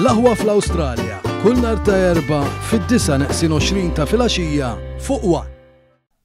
L-Aħwa fl-Awstralja, kull nhar ta' Erbgħa fid-disgħa neqsin 20 ta' filgħaxija fuq one.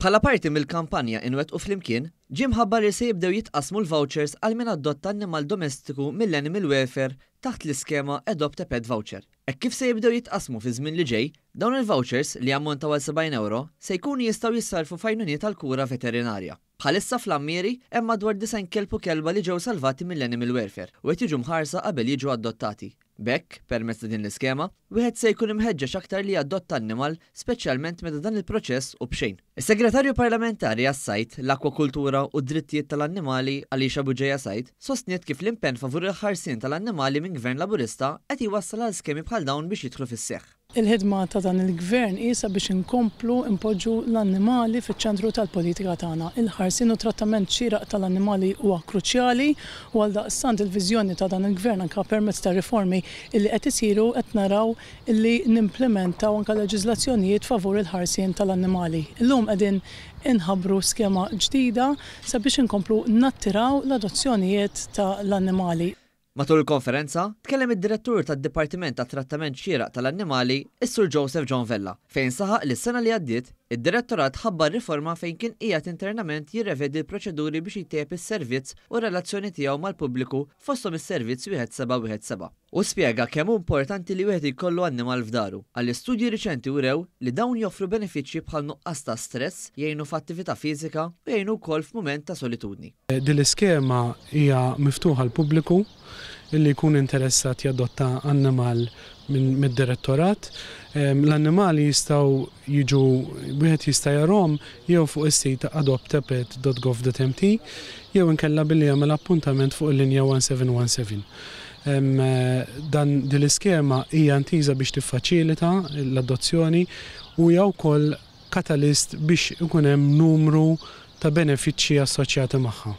Bħala parti mill-kampanja Inwettqu Flimkien, ġie mħabbar li se jibdew jitqassmu l-vouchers għal min adotta annimal domestiku mill-Animal Welfare taħt l-iskema Adopt a Pet Voucher. Hekk kif se jibdew jitqassmu fiż-żmien li ġej, dawn il-vouchers, li jammontaw għal 70 ewro, se jkunu jistgħu jissarrfu f'għajnuniet għall-kura veterinarja. Bħalissa fl-Għammieri hemm madwar 90 kelb u kelba li ġew salvati mill-Animal Welfare u qed jiġu mħarsa qabel jiġu adottati. B'hekk, permezz ta' din l-iskema, wieħed se jkun imħeġġeġ aktar li jadotta annimal speċjalment meta dan il-proċess hu b'xejn. Is-Segretarju Parlamentari għas-Sajd, l-Akkwakultura u d-Drittijiet tal-Annimali, Alicia Bugeja Said, sostniet kif l-impenn favur il-ħarsien tal-annimali minn Gvern Laburista qed jwassal għal skemi bħal dawn biex jidħlu fis-seħħ. Il-ħidma ta' dan il-Gvern hi sabiex inkomplu npoġġu l-annimali fiċ-ċentru tal-politika tagħna. Il-ħarsien u t-trattament xieraq tal-annimali huwa kruċjali u għaldaqstant il-viżjoni ta' dan il-Gvern anke permezz tar-riformi illi qed isiru qed naraw illi nimplimentaw anke leġiżlazzjonijiet favur il-ħarsien tal-annimali. Illum qegħdin inħabbru skema ġdida sabiex inkomplu nattiraw l-adozzjonijiet ta' l-annimali. Matul il-konferenza, tkellem id-Direttur tad-Dipartiment għat-Trattament Xieraq tal-Annimali, is-Sur Joseph John Vella, fejn saħaq li s-sena li għaddiet, id-Direttorat ħabbar riforma fejn kien qiegħed internament jirrevedi l-proċeduri biex jtejjeb is-servizz u r-relazzjoni tiegħu mal-pubbliku fosthom is-servizz 1717. Hu spjega kemm hu importanti li wieħed jkollu annimal f'daru, għaliex studji riċenti wrew li dawn joffru benefiċċji bħal nuqqas ta' stress, jgħinu f'attività fiżika u jgħinu wkoll f'mument ta' solitudni. Din l-iskema hija miftuħa għall-pubbliku li jkun interessat jadotta annimal mid-Direttorat. L-annimali jistgħu jiġu wieħed jista' jarahom jew fuq is-sit adoptapet.gov.mt jew inkella billi jagħmel appuntament fuq il-linja 1717. Dan din l-iskema hija intiża biex tiffaċilita l-adozzjoni u hija wkoll katalist biex ikun hemm numru ta' benefiċċji assoċjati magħha.